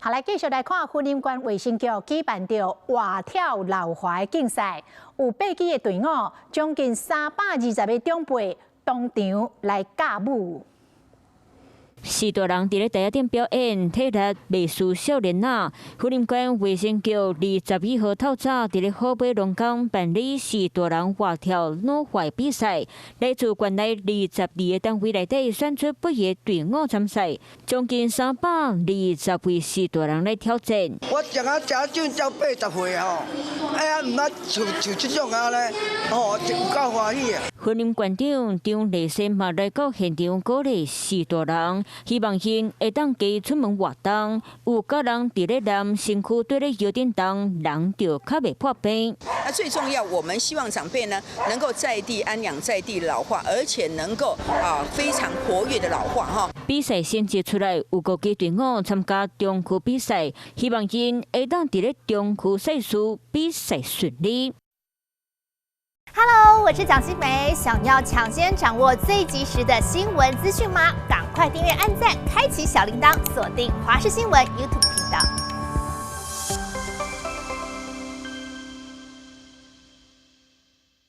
好，來繼續來看雲林縣衛生局舉辦著活跳老化的競賽，有八支的隊伍，將近320個長輩當場來甲舞。序大人佇咧台仔頂表演，體力袂輸少年仔。雲林縣衛生局21號透早佇咧虎尾龍崗辦理序大人活跳老化比賽，來自縣內22個單位內底選出八個隊伍參賽，將近320位序大人來挑戰。我食啊食長才80歲吼，哎呀，毋捌像像這種啊咧，吼，有夠歡喜啊！雲林縣長張麗善嘛來到現場鼓勵序大人，希望𪜶會當加出門活動，有佮人佇咧躡身軀綴咧腰頂重，人就較袂破病。那最重要，我們希望長輩呢能夠在地安養，在地老化，而且能夠啊非常活躍的老化哈。比賽成績出來，有五支隊伍參加中區比賽，希望𪜶會當佇咧中區賽事比賽順利。 Hello，我是蔣新梅，想要搶先掌握最及時的新聞資訊嗎？趕快訂閱、按讚、開啟小鈴鐺，鎖定華視新聞 YouTube 頻道。